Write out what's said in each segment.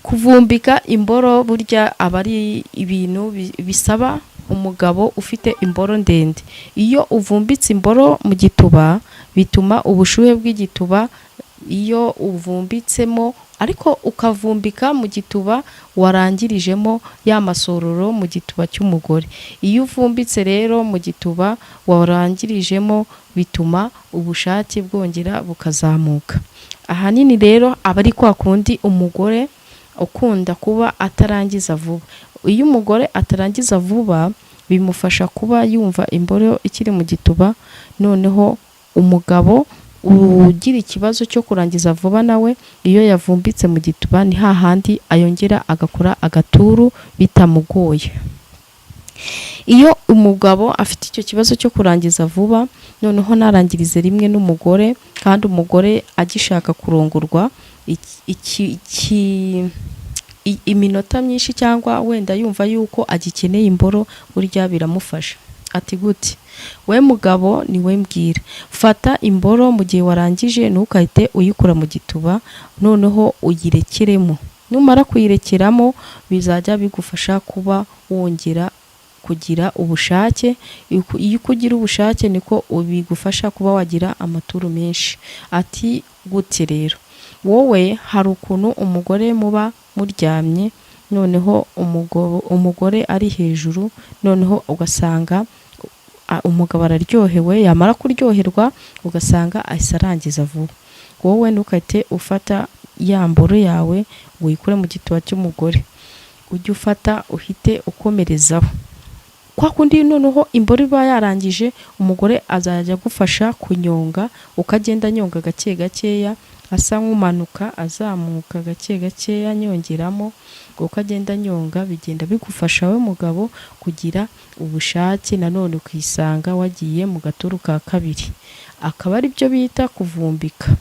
Kuvumbika imboro burya aba ari ibintu bisaba umugabo ufite imboro ndende. Iyo uvumbitse imboro mu gituba, bituma ubushyuhe bw'igituba, iyo uvumbitsemo ariko ukavumbika mu gituba warangirijemo ya masororo mu gituba cy'umugore. Iyo uvumbitse rero mu gituba warangirijemo, bituma ubushake bwongera bukazamuka. Ahanini rero aba ari kwa kundi umugore ukunda kuba atarangiza vuba. Iyo umugore atarangiza vuba, bimufasha kuba yumva imboro ikiri mu gituba. Noneho umugabo ugira ikibazo cyo kurangiza vuba nawe, iyo yavumbitse mu gituba, ni hahandi ayongera agakora agaturu bitamugoye. Iyo umugabo afite icyo kibazo cyo kurangiza vuba, noneho ntarangirize rimwe n'umugore, kandi umugore agishaka kurongorwa iminota myinshi, cyangwa wenda yumva yuko agikeneye imboro, burya biramufasha. Ati gute? We mugabo, ni we mbwira, fata imboro mu gihe warangije, ntukahite uyikura mu gituba, noneho uyirekeremo. Numara kuyirekeramo, bizajya bigufasha kuba wongera kugira ubushake. Iyo ugira ubushake, niko bigufasha kuba wagira amaturu menshi. Ati gute rero? Wowe hari ukuntu umugore muba muryamye, noneho umugore ari hejuru, noneho ugasanga umugabo araryohewe. Yamara kuryoherwa, ugasanga ahise arangiza vuba. Wowe ntukahite ufata ya mboro yawe ngo uyikure mu gituba cy'umugore, ujye ufata uhite ukomerezaho kwa kundi. Noneho imboro iba yarangije, umugore azajya agufasha kunyonga, ukagenda anyonga gake gakeya, asa nk'umanuka azamuka gake gakeya, anyongeramo. Uko agenda anyonga, bigenda bigufasha we mugabo kugira ubushake, nanone ukisanga wagiye mu gaturu ka kabiri, akaba ari byo bita kuvumbika.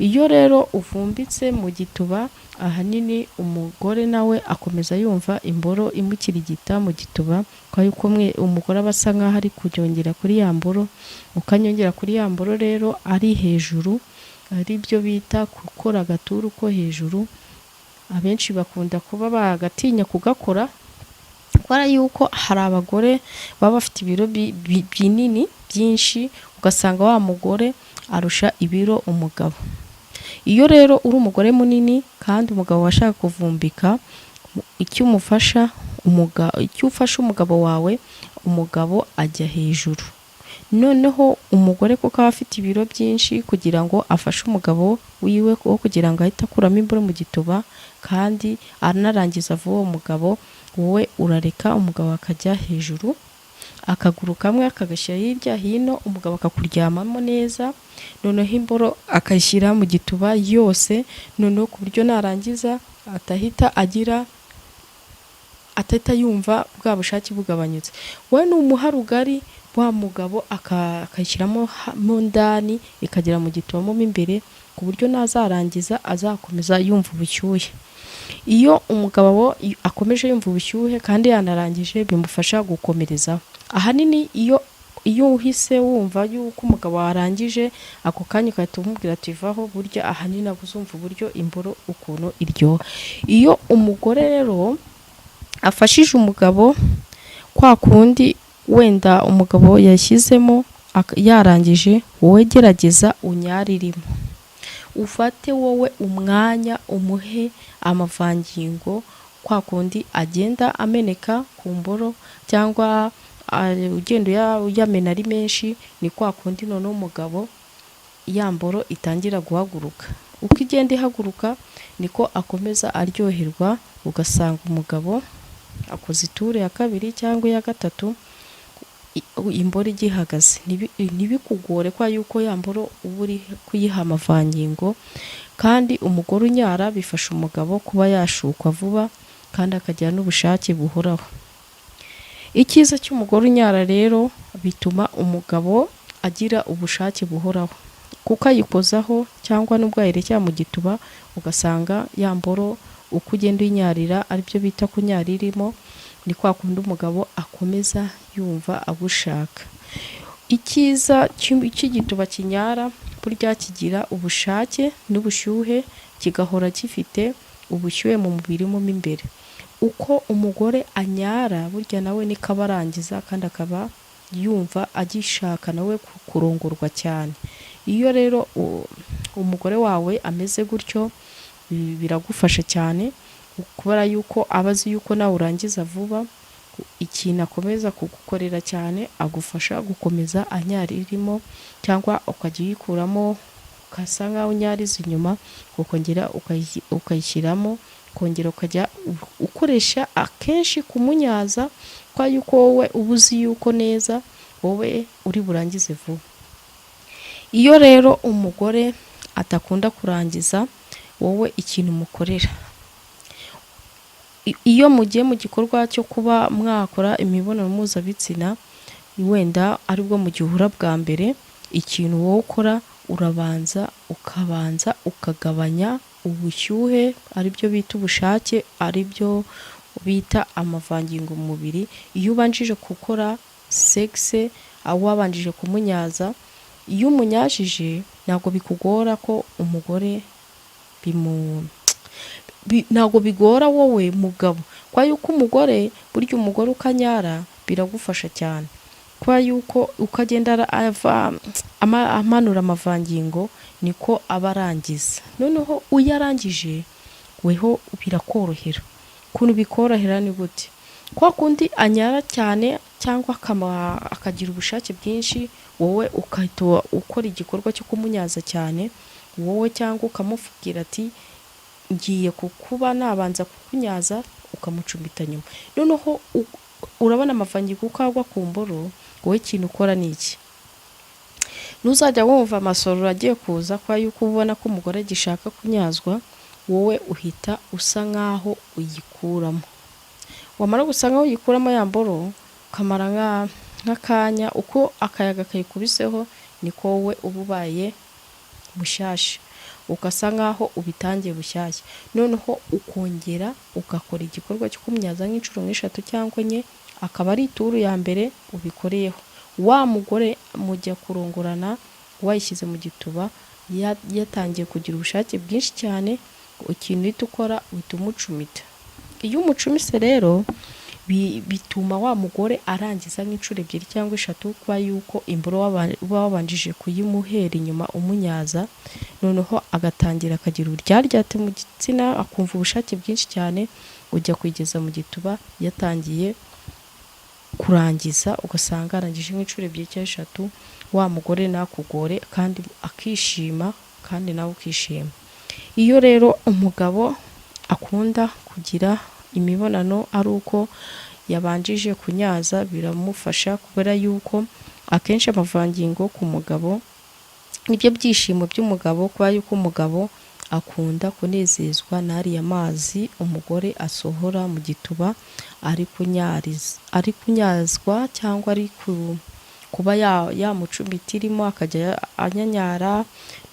Iyo rero uvumbitse mu gituba, ahanini umugore nawe akomeza yumva imboro imukirigita mu gituba, kwa yuko umwe umugore aba asa nkaho ari kunyongera kuri ya mboro. Ukanyongera kuri ya mboro rero ari hejuru, ari byo bita gukora agaturu ko hejuru. Abenshi bakunda kuba bagatinya kugakora, kubera yuko hari abagore baba bafite ibiro binini byinshi, ugasanga wa mugore arusha ibiro umugabo. Iyo rero uri umugore munini kandi umugabo washaka kuvumbika, icyo umufasha, icyo ufasha umugabo wawe, umugabo ajya hejuru, noneho umugore kuko aba afite ibiro byinshi, kugira ngo afashe umugabo wiwe wo kugira ngo ahite akuramo imboro mu gituba kandi anarangiza vuba uwo mugabo, wowe urareka umugabo akajya hejuru, akaguru kamwe akagashyira hirya hino, umugabo akakuryamamo neza, noneho imboro akayishyira mu gituba yose, noneho ku buryo narangiza atahita agira, atahita yumva bwa bushake bugabanyutse. Wowe numuha rugari, wa mugabo akayishyiramo mo ndani, ikagera mu gituba mo imbere, ku buryo nazarangiza azakomeza yumva ubushyuhe. Iyo umugabo akomeje yumva ubushyuhe kandi yanarangije, bimufasha gukomerezaho. Ahanini iyo uhise wumva yuko umugabo warangije ako kanya, ugahita umubwira ati vaho, burya ahanini ntabwo uzumva uburyo imboro ukuntu iryoha. Iyo umugore rero afashije umugabo, kwa kundi wenda umugabo yashyizemo yarangije, wowe gerageza unyaririmo, ufate wowe umwanya umuhe amavangingo, kwa kundi agenda ameneka ku mboro cyangwa ugenda uyamena ari menshi, ni kwa kundi noneho umugabo ya mboro itangira guhaguruka. Uko igenda ihaguruka, niko akomeza aryoherwa, ugasanga umugabo akoze ituru ya kabiri cyangwa iya gatatu imboro igihagaze. Ntibikugore kwa yuko ya mboro uba uri kuyiha amavangingo. Kandi umugore unyara bifasha umugabo kuba yashukwa vuba kandi akagira n'ubushake buhoraho. Icyiza cy'umugore unyara rero, bituma umugabo agira ubushake buhoraho, kuko ayikozaho cyangwa n'ubwo ayirekera mu gituba, ugasanga ya mboro uko ugenda uyinyarira, aribyo bita kunyara irimo, ni kwa kundi umugabo akomeza yumva agushaka. Icyiza cy'igituba kinyara, burya kigira ubushake n'ubushyuhe, kigahora gifite Ubushyuhe mu mubiri mo imbere. Uko umugore anyara, burya nawe niko aba arangiza, kandi akaba yumva agishaka nawe kurongorwa cyane. Iyo rero umugore wawe ameze gutyo, biragufasha cyane, kubera yuko aba azi yuko nawe urangiza vuba. Ikintu akomeza kugukorera cyane, agufasha gukomeza anyara irimo, cyangwa ukajya uyikuramo ukasa nkaho unyariza inyuma, ukongera ukayishyiramo, ukongera ukajya ukoresha akenshi kumunyaza, kwa yuko wowe uba uzi yuko neza wowe uri burangize vuba. Iyo rero umugore adakunda kurangiza, wowe ikintu umukorera iyo mugiye mu gikorwa cyo kuba mwakora imibonano mpuzabitsina, wenda aribwo mugihura bwa mbere, ikintu wowe ukora, urabanza ukabanza ukagabanya ubushyuhe, aribyo bita ubushake, aribyo bita amavangingo mu mubiri. Iyo ubanjije gukora sexe, wabanjije kumunyaza, iyo umunyajije ntabwo bikugora ko umugore bimu ntabwo bigora wowe mugabo, kwa yuko umugore, burya umugore ukanyara biragufasha cyane, kwa yuko uko agenda ava amanura amavangingo niko aba arangiza. Noneho iyo arangije, weho birakorohera. Ukuntu bikorohera ni gute? Kwa kundi anyara cyane cyangwa akagira ubushake bwinshi, wowe ugahita ukora igikorwa cyo kumunyaza cyane wowe, cyangwa ukamubwira ati: "Ngiye kukuba nabanza kukunyaza", ukamucumita nyuma. Noneho urabona amavangingo uko agwa ku mboro. Wowe ikintu ukora ni iki? Ntuzajya wumva amasororo agiye kuza, kwa yuko ubona ko umugore agishaka kunyazwa, wowe uhita usa nkaho uyikuramo. Wamara gusa nkaho uyikuramo ya mboro, ukamara nk'akanya, uko akayaga kayikubiseho niko wowe uba ubaye bushyashya, ugasa nkaho ubitangiye bushyashya. Noneho ukongera ugakora igikorwa cyo kumunyaza nk'inshuro nk'eshatu cyangwa enye, akaba ari ituru ya mbere ubikoreyeho. Wa mugore mujya kurongorana wayishyize mu gituba, yatangiye kugira ubushake bwinshi cyane. Ikintu uhita ukora, uhita umucumita. Iyo umucumise rero, bituma wa mugore arangiza nk'inshuro ebyiri cyangwa eshatu, kuba yuko imboro uba wabanjije kuyimuhera inyuma umunyaza. Noneho agatangira akagira uburyaryate mu gitsina, akumva ubushake bwinshi cyane. Ujya kuyigeza mu gituba yatangiye kurangiza, ugasanga arangije nk'inshuro ebyiri cyangwa eshatu. Wa mugore ntakugore, kandi akishima, kandi nawe ukishima. Iyo rero umugabo akunda kugira imibonano ari uko yabanjije kunyaza, biramufasha, kubera yuko akenshi amavangingo ku mugabo nibyo byishimo by'umugabo, kuba yuko umugabo akunda kunezezwa n'ariya mazi umugore asohora mu gituba ari kunyariza, ari kunyazwa, cyangwa ari kuba yamucumita irimo, akajya anyanyara.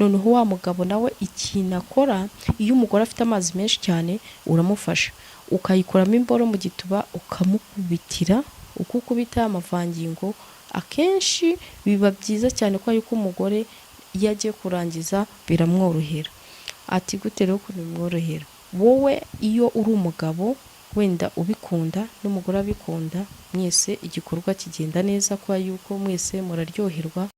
Noneho wa mugabo nawe ikintu akora, iyo umugore afite amazi menshi cyane, uramufasha ukayikuramo imboro mu gituba, ukamukubitira. Uko ukubita amavangingo akenshi biba byiza cyane, ko yuko umugore iyo agiye kurangiza biramworohera. Ati: "Gute rero ukuntu bimworohera?" Wowe iyo uri umugabo wenda ubikunda n'umugore abikunda, mwese igikorwa kigenda neza, kubera yuko mwese muraryoherwa.